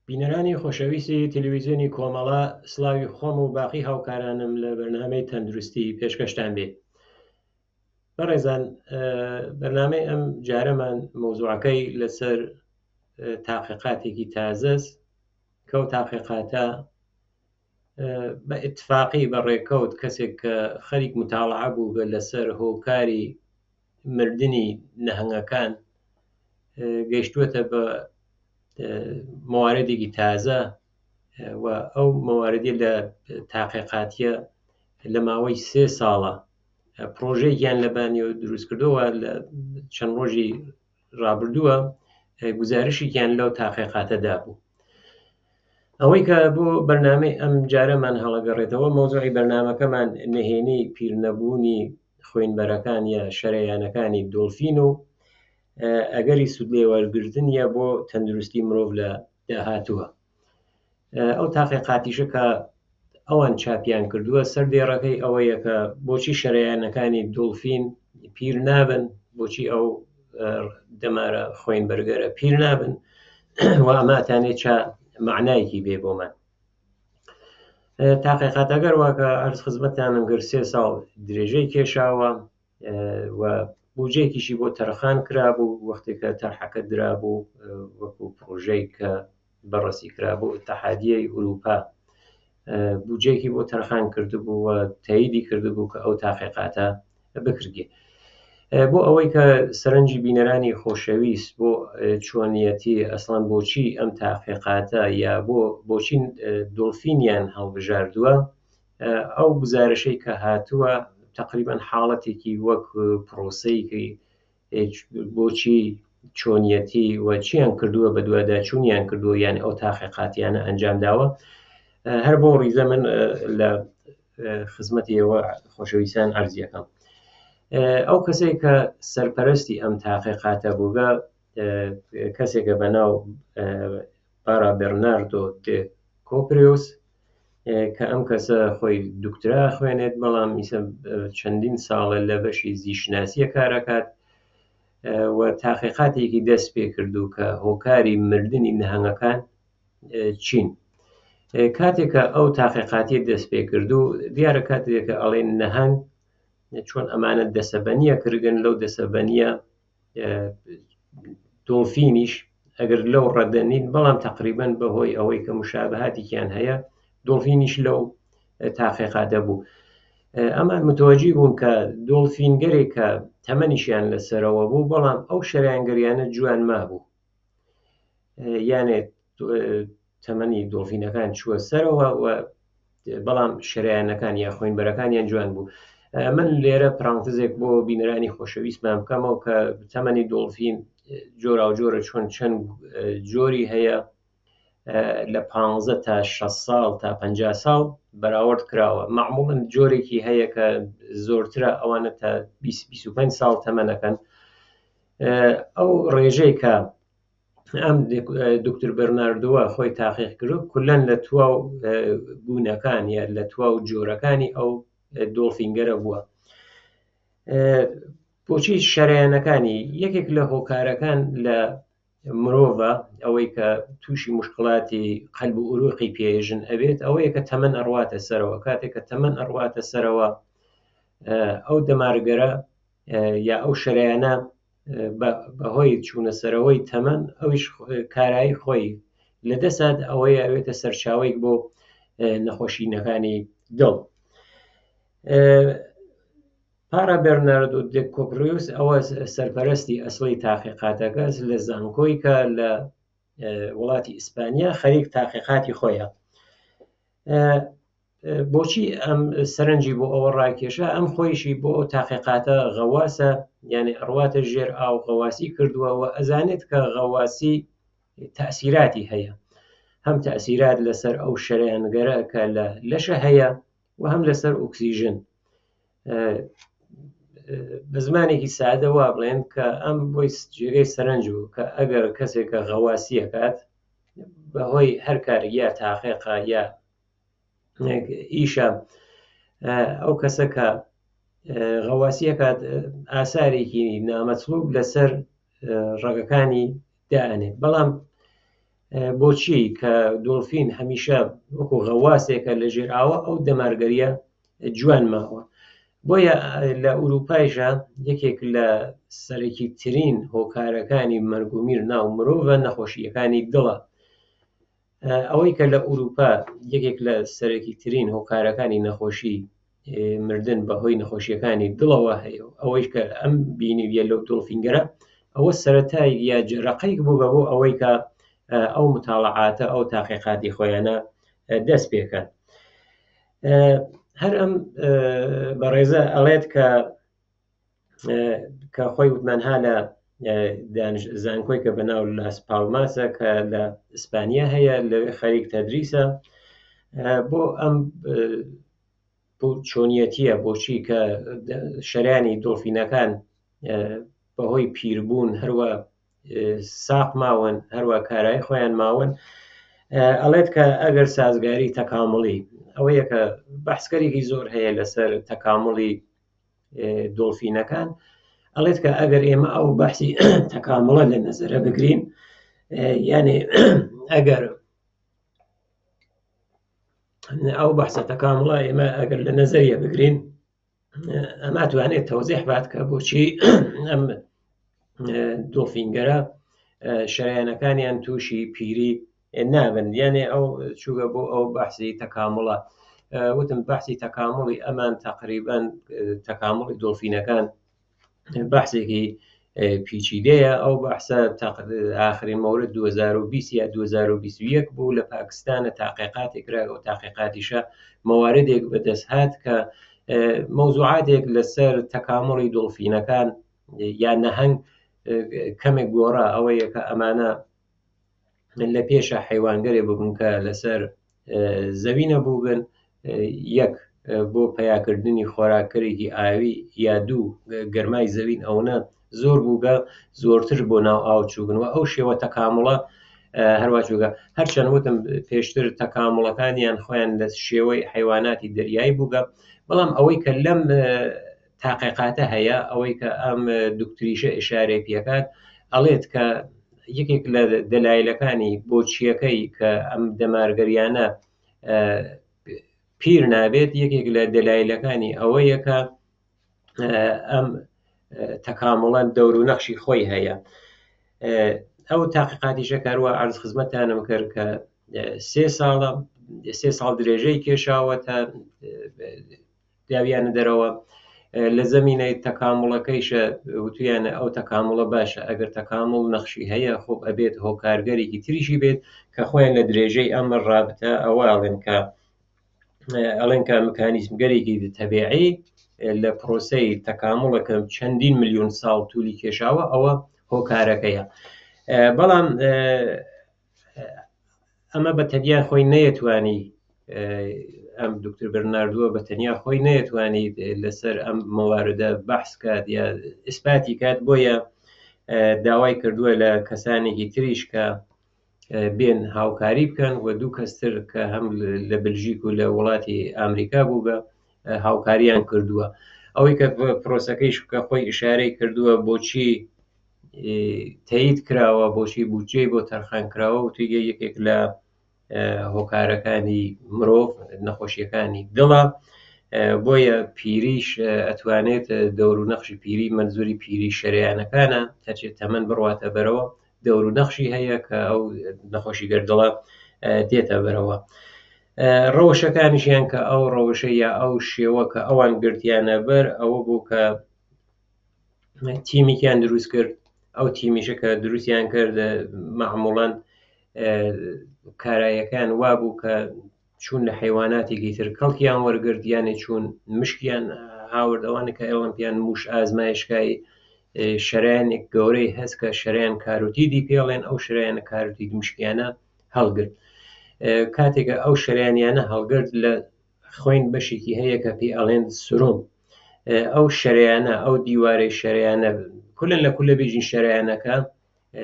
بینەرانی خۆشەویستی تەلەویزیۆنی کۆمەڵە سڵاوی خۆم و باقی هاوکارانم لە بەرنامەی تەندروستی پێشکەشتان بێ. بەڕێزان بەرنامەی ئەم جارەمان مەوزوعەکەی لەسەر تاقیقاتێکی تازەس کە ئەو تاقیقاتە بە ئیتفاقی بە ڕێکەوت کەسێک کە خەریک متاڵعە بووگە لەسەر هۆکاری مردنی نەهەنگەکان گەیشتووەتە بە مواردێکی تازە و ئەو مواردی لە تاقیقاتیە لە ماوەی سێ ساڵە پرۆژەیەکیان لەبانیەوە دروست کردەوە لە چەند ڕۆژی ڕابردووە گزارشێکیان لەو تاقیقاتەدا بوو. ئەوەی کە بۆ بەرنامەی ئەم جارەمان هەڵەگەڕێتەوە مەوزوعی بەرنامەکەمان نهێنی پیرنەبوونی خوێنبەرەکان یا شەرەیانەکانی دۆلفین و ئەگەری سوود لێوەرگرتنیە بۆ تەندروستی مرۆڤ لە داهاتووە. ئەو تاقیقاتیشە کە ئەوان چاپیان کردووە سەر دێڕەکەی ئەوەیە کە بۆچی شەرەیانەکانی دۆلفین پیر نابن، بۆچی ئەو دەمارە خوێنبەرگەرە پیر نابن و ئەماتانێ چا معنایەکی بێ بۆمان. تاقیقاتەگەر واکە ئەرز خزمەتانم کرد سێ ساڵ درێژەی کێشاوە و بودجەیەکیشی بۆ تەرخان کرابوو وەختێک کە تەرحەکە درابوو وەکو پرۆژەی کە بەڕەسی کرابوو ئیتحادیەی ئوروپا بودجەیەکی بۆ تەرخان کردبوو و تەیدی کردبوو کە ئەو تاقیقاتە بکردێ. بۆ ئەوەی کە سەرنجی بینەرانی خۆشەویست بۆ چۆنیەتی ئەسڵان بۆچی ئەم تاقیقاتە یا بۆ بۆچی دۆلفینیان هەڵبژاردووە ئەو گزارشەی کە هاتووە تقریبا حاڵەتێکی وەک پرۆسەیەکی بۆچی چۆنیەتی و چیان کردووە بە دوواداچوونیان کردووە یان ئەو تاقیقاتیانە ئەنجام داوە هەر بۆ ڕیزە من لە خزمەتی ئێوە خۆشەویستان عەرزیەکەم ئەو کەسێک کە سەرپەرستی ئەم تاقیقاتە بووگە کەسێکە بە ناو پارا بەرناردۆ دێ کۆپریۆس کە ئەم کەسە خۆی دکترا خوێنێت بەڵام ئیسە چەندین ساڵە لە بەشی زیشناسیە کارەکات و تاقیقاتێکی دەست پێ کردو کە هۆکاری مردنی نەهەنگەکان چین کاتێکە ئەو تاقیقاتی دەست پێ کردو دیارە کاتێکە ئەڵێن نەهەنگ چۆن ئەمانە دەسەبەنیە کردن لەو دەسەبەنیە دۆلفینیش ئەگەر لەو ڕەدە نین بەڵام تقریبن بەهۆی ئەوەی کە مشابهاتێکیان هەیە دۆلفینیش لەو تاقیقاتە بوو ئەمان متوەجی بوون کە دۆلفینگەرێک کە تەمەنیشیان لەسەرەوە بوو بەڵام ئەو شەرایانگەریانە جوان مابوو یانێ تەمەنی دۆڵفینەکان چووە سەرەوە و بەڵام شریانەکان یا خوێنبەرەکانیان جوان بوو من لێرە پرانتزێک بۆ بینەرانی خۆشەویستمان بکەمەوە کە تەمەنی دۆڵفین جۆرا و جۆرە چۆن چەند جۆری هەیە لە پ تا 6 ساڵ تا 50 ساڵ بەراورد کراوە معموڵن جۆرێکی هەیە کە زۆرترە ئەوانە تا 25 ساڵ تەمەنەکەن ئەو ڕێژەی کە ئەم دکتور بەرناردووە خۆی تاقیق کرد کولەن لە تواو گونەکان یا لە تواو جۆرەکانی ئەو دۆڵفینگەرە بووە بۆچی شەرەیانەکانی یەکێک لە هۆکارەکان لە مرۆڤە ئەوەی کە تووشی مشکڵاتی قەلب و ئوروقی پێژن ئەبێت ئەوەیە کە تەمەن ئەڕواتە سەرەوە کاتێک کە تەمەن ئەڕواتە سەرەوە ئەو دەمارگەرە یا ئەو شەرەیانە بەهۆی چوونە سەرەوەی تەمەن ئەویش کارایی خۆی لە دەسات ئەوەیە ئەوێتە سەرچاوەیەک بۆ نەخۆشینەکانی دڵ. پارا بەرناردۆ دێ کۆپریوس ئەوە سەرپەرستی ئەسڵی تاقیقاتەکەس لە زانکۆی کە لە وڵاتی ئیسپانیا خەریک تاقیقاتی خۆیە. بۆچی ئەم سەرنجی بۆ ئەوە ڕاکێشا ئەم خۆیشی بۆ ئەو تاقیقاتە غەواسە یعنی ئەڕواتە ژێر ئاو غەواسی کردووە و ئەزانێت کە غەواسی تەسیراتی هەیە هەم تەسیرات لەسەر ئەو شەرەیانگەرە کە لە لەشە هەیە و هەم لەسەر ئۆکسیژن بە زمانێکی سادە وا بڵێن کە ئەم بۆی جێگەی سەرنج بوو کە ئەگەر کەسێکە غەواسیەکات بەهۆی هەر کارێک یا تاقیقە یا ئیشە ئەو کەسە کە غەواسیەکات ئاسارێکی نامەتلوب لەسەر ڕەگەکانی دائەنێت بەڵام. بۆچی کە دۆلفین هەمیشە وەکو غەواسێکە لە ژێر ئاوە ئەو دەمارگەریە جوان ماوە بۆیە لە ئوروپایشە یەکێک لە سەرەکی ترین هۆکارەکانی مەرگومیر ناو مرۆڤە نەخۆشیەکانی دڵە ئەوەی کە لە ئوروپا یەکێک لە سەرەکی ترین هۆکارەکانی نەخۆشی مردن بەهۆی نەخۆشیەکانی دڵەوە هەیە و ئەوەیش کە ئەم بینیویە لەو دۆڵفینگەرە ئەوە سەتای یا جەرەقەیەک بوو بە بۆ ئەوەی کە ئەو متاڵعاتە ئەو تاقیقاتی خۆیانە دەست پێکەن هەر ئەم بەڕێزە ئەڵێت کە کە خۆی وتمان ها لە زانکۆی کە بەناو لاس پاڵماسە کە لە ئیسپانیا هەیە لەوێ خەریک تەدریسە بۆ ئەم بۆ چۆنیەتیە بۆچی کە شەرانی دۆلفینەکان بەهۆی پیربوون هەروە ساق ماون هەروە کارای خۆیان ماون ئەڵێت کە ئەگەر سازگاری تەکامڵی ئەوەیە کە بەحسکەرێکی زۆر هەیە لەسەر تەکامڵی دۆلفینەکان ئەڵێت کە ئەگەر ئێمە ئەو بەحسی تەکامڵە لە نەزەرە بگرین یانێ ئەگەر ئەو بەحسە تەکامڵە ئێمە ئەگەر لە نەزەریە بگرین ئەما توانێت تەوزیح بات کە بۆچی ئەم دۆلفینگەرە شەرایەنەکانیان تووشی پیری نابن یانێ ئەو چووگە بۆ ئەو بەحسی تەکامڵە وتم بەحسی تەکامڵی ئەمان تقریبان تەکامڵی دۆلفینەکان بەحسێکی پیچیدەیە ئەو بەحسە ئاخرین مەورد 2020 یا 2021 بوو لە پاکستانە تاقیقاتێک کرا ئەو تاقیقاتیشە مەواردێک بەدەست هات کە مەوزوعاتێک لەسەر تەکامڵی دۆلفینەکان یا نەهەنگ کەمێک گۆڕا ئەوەیە کە ئەمانە لە پێشە حیوانگەرێ ببوون کە لەسەر زەوی نەبووبن یەک بۆ پیاکردنی خۆراکەرێکی ئاوی یا دوو گەرمای زەوین ئەوەنە زۆر بووگە زۆرتر بۆ ناو ئاو چووگن و ئەو شێوە تەکامڵە هەروە چووگە هەرچەند وتم پێشتر تەکامڵەکانیان خۆیان لە شێوەی حیواناتی دەریایی بووگە بەڵام ئەوەی کە لەم تاقیقاتە هەیە ئەوەی کە ئەم دکتریشە ئشارەی پێکات ئەڵێت کە یەکێک لە دەلایلەکانی بۆچیەکەی کە ئەم دەمارگەریانە پیر نابێت یەکێک لە دەلایلەکانی ئەوەیە کە ئەم تەکامڵە دەور و نەخشی خۆی هەیە ئەو تاقیقاتیشە کاروە ئەرز خزمەتانم کرد کە سێ ساڵە سێ ساڵ درێژەی کێشاوە تا داویانە دەرەوە لە زەمینەی تەکامڵەکەیشە وتویانە ئەو تەکامڵە باشە ئەگەر تەکامڵ نەخشی هەیە خۆ ئەبێت هۆکارگەرێکی تریشی بێت کە خۆیان لە درێژەی ئەمە ڕابتە ئەوە ئەڵێن کە ئەڵێن کە مکانیزمگەرێکی تەبیعی لە پرۆسەی تەکامڵەکە چەندین میلیۆن ساڵ تولی کێشاوە ئەوە هۆکارەکەیە بەڵام ئەمە بە تەنیا خۆی نەیەتوانی ئەم دکتور بەرناردووە بە تەنیا خۆی نەیەتوانی لەسەر ئەم مەواردە بەحس کات یا ئیسپاتی کات بۆیە داوای کردووە لە کەسانێکی تریش کە بێن هاوکاری بکەن و دوو کەستر کە هەم لە بلژیک و لە وڵاتی ئەمریکا بووگە هاوکاریان کردووە ئەوەی کە پرۆسەکەیش کە خۆی ئشارەی کردووە بۆچی تەیید کراوە بۆچی بودجەی بۆ تەرخان کراوە وتویە یەکێک لە هۆکارەکانی مرۆڤ نەخۆشیەکانی دڵە بۆیە پیریش ئەتوانێت دەور و نەخشی پیری مەنزوری پیری شەریانەکانە هەرچێت تەمەن بڕواتە بەرەوە دەور و نەخشی هەیە کە ئەو نەخۆشی گەردڵە دێتە بەرەوە ڕەوشەکانیشیان کە ئەو ڕەوشە یا ئەو شێوە کە ئەوان گرتیانە بەر ئەوە بوو کە تیمیکیان دروست کرد ئەو تیمیشە کە دروستیان کرد معموڵەن کارایەکان وابوو کە چوون لە حیواناتێکی تر کەڵکیان وەرگرت یانێ چوون مشکیان هاورد ئەوانە کە ئێڵم پیان موش ئازمایشکای شەرایانێک گەورەی هەست کە شەریان کاروتیدی پێڵێن ئەو شەرایانە کاروتید مشکیانە هەڵگرت کاتێکە ئەو شەرانیانە هەڵگرت لە خوێن بەشێکی هەیە کە پێی ئەڵێن سروم ئەو شەرەیانە ئەو دیوارەی شەرەیانە کولن لە کولە بێژین شەرەیانەکە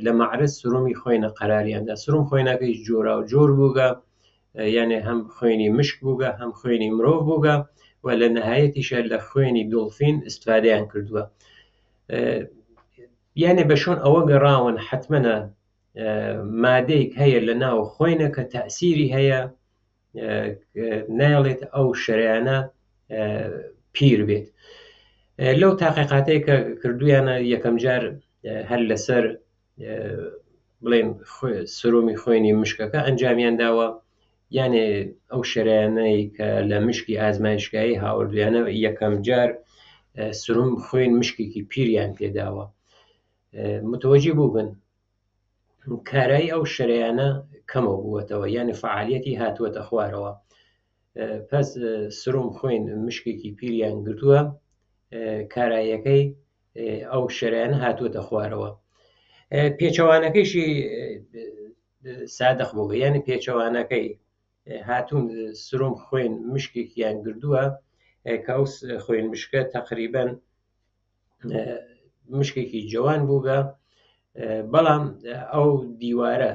لە مەعرز سرومی خوێنە قەراریاندا سروم خوێنەکەی جۆرا و جۆر بووگە یانێ هەم خوێنی مشک بووگە هەم خوێنی مرۆڤ بووگە و لە نهایەتیشە لە خوێنی دۆڵفین استفادەیان کردووە یانێ بە شۆن ئەوە گەڕاون حتممەە. مادەیەک هەیە لە ناو خۆینە کە تەسیری هەیە نایڵێت ئەو شەرەیانە پیر بێت. لەو تاقیقاتەی کە کردویانە یەکەم جار هەر لەسەر بڵێن سرۆمی خوێنی مشکەکە ئەنجامیان داوە، یانێ ئەو شەرایانەی کە لە مشکی ئازمایشگایی هاوردویانە یەکەم جار سروم خوێن مشکێکی پیریان پێداوە، متوەجی بووبن کارایی ئەو شەرەیانە کەمەوە بووەتەوە، یعنی فعالیەتی هاتووەتە خوارەوە. پس سروم خوێن مشکێکی پیریان گرتووە، کاراییەکەی ئەو شەرەیانە هاتووەتە خوارەوە. پێچەوانەکەیشی سادق بووە، یعنی پێچەوانەکەی هاتوون سروم خوێن مشکێکیان گردووە کە ئەو خوێن مشکە تقریبا مشکێکی جوان بووگە، بەڵام ئەو دیوارە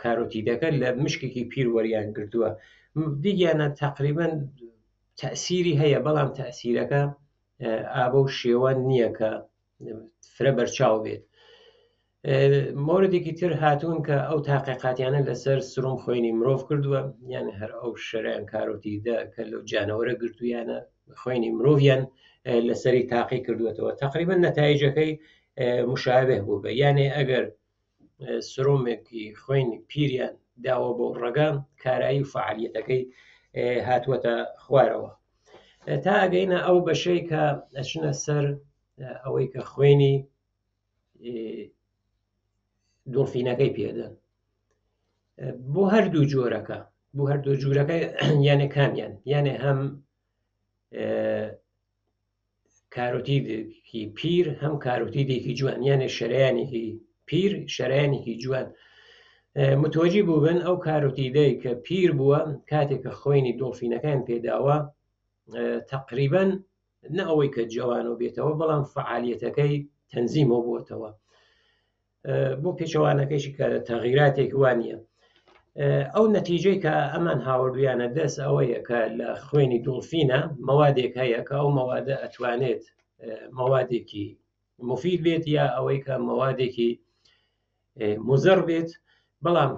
کارۆتیدەکە لە مشکێکی پیر وەریان گرتووە. دیگیانە تقریبا تەسیری هەیە، بەڵام تەسیرەکە ئابە و شێوە نییە کە فرە بەرچاو بێت. مۆردێکی تر هاتوون کە ئەو تاقیقاتیانە لەسەر سروم خوێنی مرۆڤ کردووە، یان هەر ئەو شەرەیان کارۆتیدە کە لەو جانەوەرە گرتوویانە خوێنی مرۆڤیان لەسەری تاقی کردووەتەوە. تقریبا نەتایجەکەی مشابه بوو بە، یانێ ئەگەر سرۆمێکی خوێنی پیریان داوە بۆ ڕەگە، کارایی و فعالیەتەکەی هاتووەتە خوارەوە. تا ئەگەینە ئەو بەشەی کە ئەچنە سەر ئەوەی کە خوێنی دۆڵفینەکەی پێدەن بۆ هەردوو جۆرەکە، بۆ هەردوو جۆرەکە یانێ کامیان، یانێ هەم کارۆتیدێکی پیر هەم کارۆتیدێکی جوان، یانێ شەرەیانێکی پیر شەرەیانێکی جوان. متوەجی بووبن ئەو کارۆتیدەی کە پیر بووە کاتێک کە خوێنی دۆڵفینەکان پێداوە تقریبا نە ئەوەی کە جوانەوە بێتەوە، بەڵام فعالیەتەکەی تەنزیمەوە بووەتەوە. بۆ پێچەوانەکەیشی کە تەغیراتێک وانە. ئەو نەتیجەی کە ئەمان هاوردویانە دەست ئەوەیە کە لە خوێنی دۆڵفینە مەوادێک هەیە کە ئەو مەوادە ئەتوانێت مەوادێکی مفید بێت یا ئەوەی کە مەوادێکی مزڕ بێت، بەڵام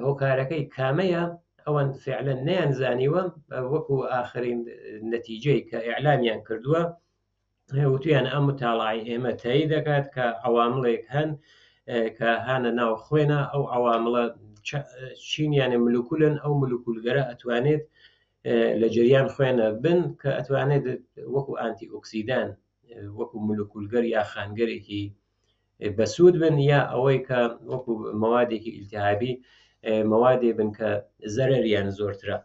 هۆکارەکەی کامەیە ئەوان فعلا نەیان زانیوە. وەکو ئاخرین نەتیجەی کە ئیعلامیان کردووە وتویان ئەم متاڵعی ئێمە تایی دەکات کە عوامڵێک هەن کە هانە ناو خوێنە، ئەو عوامڵە چینیانە ملوکولن، ئەو ملوکولگەرە ئەتوانێت لە جریان خوێنە بن کە ئەتوانێت وەکو ئانتی ئۆکسیدان وەکو ملوکولگەر یا خانگەرێکی بەسوود بن، یا ئەوەی کە وەکو مەوادێکی ئیلتیهابی مەوادێ بن کە زەرەریان زۆرترە.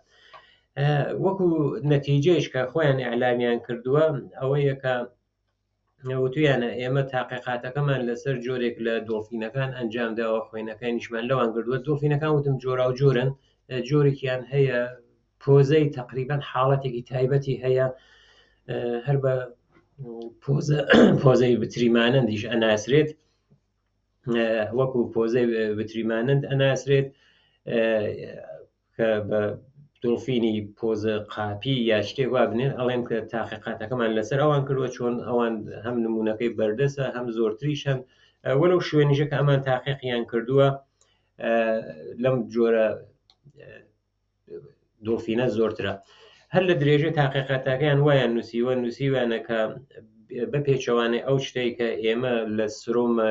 وەکو نەتیجەیش کە خۆیان ئیعلامیان کردووە ئەوەیە کە وتویانە ئێمە تاقیقاتەکەمان لەسەر جۆرێک لە دۆڵفینەکان ئەنجام داوە، خوێنەکانیشمان لەوان کردووە. دۆڵفینەکان وتم جۆرا و جۆرن، جۆرێکیان هەیە پۆزەی تقریبا حاڵەتێکی تایبەتی هەیە، هەر بە پۆزەی بتریمانەندیش ئەناسرێت، وەکو پۆزەی بتریمانەند ئەناسرێت کە بە دۆڵفینی پۆزە قاپی یا شتێک وا بنێن. ئەڵێن کە تاقیقاتەکەمان لەسەر ئەوان کردووە، چۆن ئەوان هەم نمونەکەی بەردەسە هەم زۆرتریش هەن، وەلو شوێنیشە کە ئەمان تاقیقیان کردووە لەم جۆرە دۆڵفینە زۆرترە. هەر لە درێژەی تاقیقاتەکەیان وایان نووسیوە، نووسیویانە کە بە پێچەوانەی ئەو شتەی کە ئێمە لە سرۆمە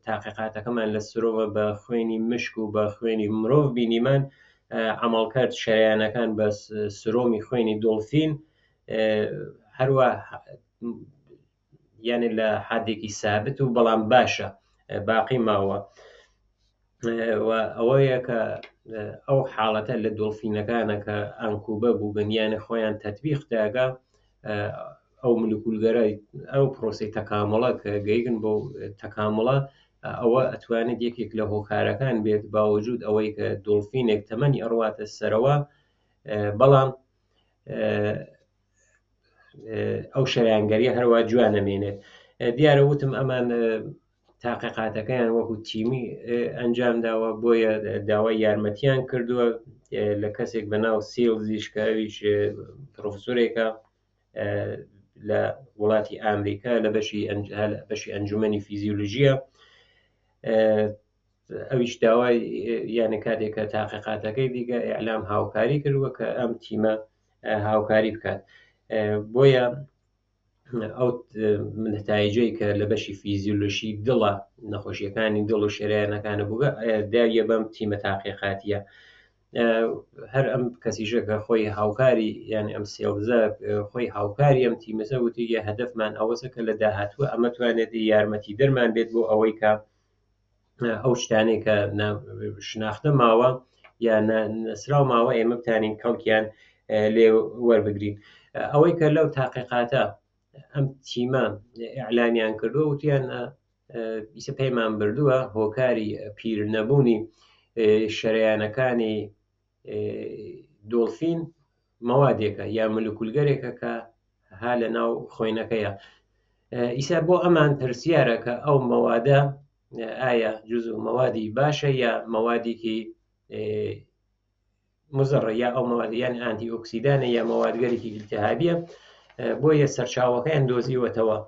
تاقیقاتەکەمان لە سرۆمە بە خوێنی مشک و بە خوێنی مرۆڤ بینیمان، عملکرد شەریانەکان بە سرۆمی خوێنی دۆڵفین هەروە یعنی لە حدێکی سابت و بەڵام باشە باقی ماوە. و ئەوەیە کە ئەو حاڵەتە لە دۆڵفینەکانە کە ئەنکوبە بوو بن، یانە خۆیان تەطبیق داگا ئەو ملکولگەرە ئەو پرۆسی تەکامڵە کە گەیگن بۆ تەکامڵە، ئەوە ئەتوانێت یەکێک لە هۆکارەکان بێت باوجود ئەوەی کە دۆڵفینێک تەمەنی ئەڕواتە سەرەوە، بەڵام ئەو شەرانگەریە هەروە جوانە مێنێت. دیارە وتم ئەمان تاقیقاتەکەیان وەکو تیمی ئەنجام داوە، بۆیە داوای یارمەتیان کردووە لە کەسێک بە ناو سیلزیش کە ئەویش پرۆفسۆرێکە لە وڵاتی ئەمریکا لە بەشی ئەنجومەنی فیزیۆلۆژیە. ئەویش داوای یانە کاتێک کە تاقیقاتەکەی دیگە ئیعلام هاوکاری کردووە کە ئەم تیمە هاوکاری بکات بۆیە ئەو نەتایجەی کە لە بەشی فیزیولۆژی دڵە نەخۆشیەکانی دڵ و شێرایەنەکانە بووگە داویە بەم تیمە تاقیقاتیە هەر ئەم کەسیشە کە خۆی هاوکاری یان ئەم سێڵزە خۆی هاوکاری ئەم تیمەسە وتیە هەدەفمان ئەوەسە کە لە داهاتووە ئەمە توانێت یارمەتی دەرمان بێت بۆ ئەوەی کە ئەو شتانەی کە شناختە ماوە یا نەسراو ماوە ئێمە بتانین کەڵکیان لێ وەربگرین ئەوەی کە لەو تاقیقاتە ئەم تیمە ئەعلامیان کردووە وتیان ئیسە پەیمان بردووە هۆکاری پیر نەبوونی شەرەیانەکانی دۆڵفین مەوادێکە یا ملکولگەرێکە کە ها لە ناو خۆینەکەیە ئیسا بۆ ئەمان پرسیارە کە ئەو مەوادە ئایا جز و مەوادی باشە یا مەوادێکی مزڕە یا ئەو مەواد یان ئانتی ئۆکسیدانە یا مەوادگەرێکی ئیلتهابیە بۆیە سەرچاوەکەیان دۆزیوەتەوە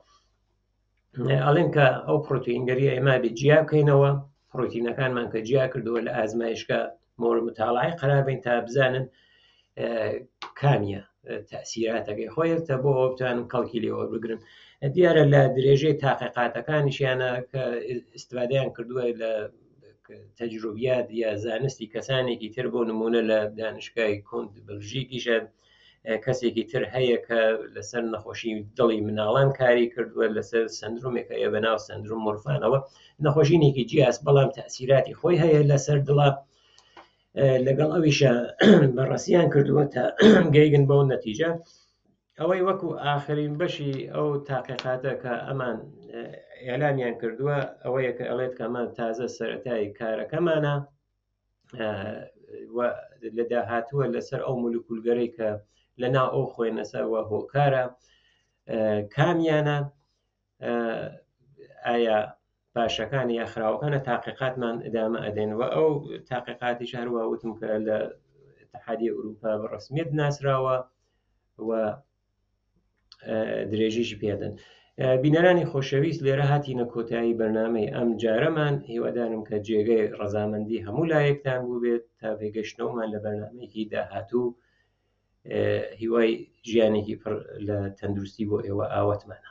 ئەڵێن کە ئەو پرۆتئینگەریە ئێمە بێ جیا بکەینەوە پرۆتینەکانمان کە جیا کردەوە لە ئازمایشکە مۆر متاڵای قەرار بین تا بزانن کامیە تەسیراتەکەی خۆی تا بۆ ئەوە بتوانن کەڵکی لێ وەربگرن دیارە لە درێژەی تاقیقاتەکانیشیانە کە ئیسفادەیان کردووە لە تەجروبیات یا زانستی کەسانێکی تر بۆ نمونە لە دانشگای کۆند بەلژیکیشە کەسێکی تر هەیە کە لەسەر نەخۆشی دڵی مناڵان کاری کردووە لەسەر سندرومێک هەیە بە ناو سندروم مۆرفانەوە نەخۆشینێکی جیاس بەڵام تەسیراتی خۆی هەیە لەسەر دڵە لەگەڵ ئەویشە بەڕەسیان کردووە تا گەیگن بەو نەتیجە ئەوەی وەکو ئاخرین بەشی ئەو تاقیقاتە کە ئەمان ئێلامیان کردووە ئەوەیە کە ئەڵێت کەمان تازە سەتای کارەکەمانە لە داهاتووە لەسەر ئەو مولکولگەرەی کە لە ناو ئەو خوێنەسەوە هۆکارە کامیانە ئایا باشەکان یا خراوەکانە تاقیقاتمان ئەدامە ئەدەین و ئەو تاقیقاتیش هەروە وتم کە لە اتحادی ئەوروپا بە ڕسمیت ناسراوە و درێژیشی پێدەن بینەرانی خۆشەویست لێرە هاتینە کۆتایی بەرنمەی ئەم جارەمان هیوادارم کە جێگەی ڕەزامەندی هەموو لایەکتان بوو بێت تا پێگەشتنەوەمان لە بەرنمەیەکی داهاتوو هیوای ژیانێکی پڕ لە تەندروستی بۆ ئێوە ئاواتمانە.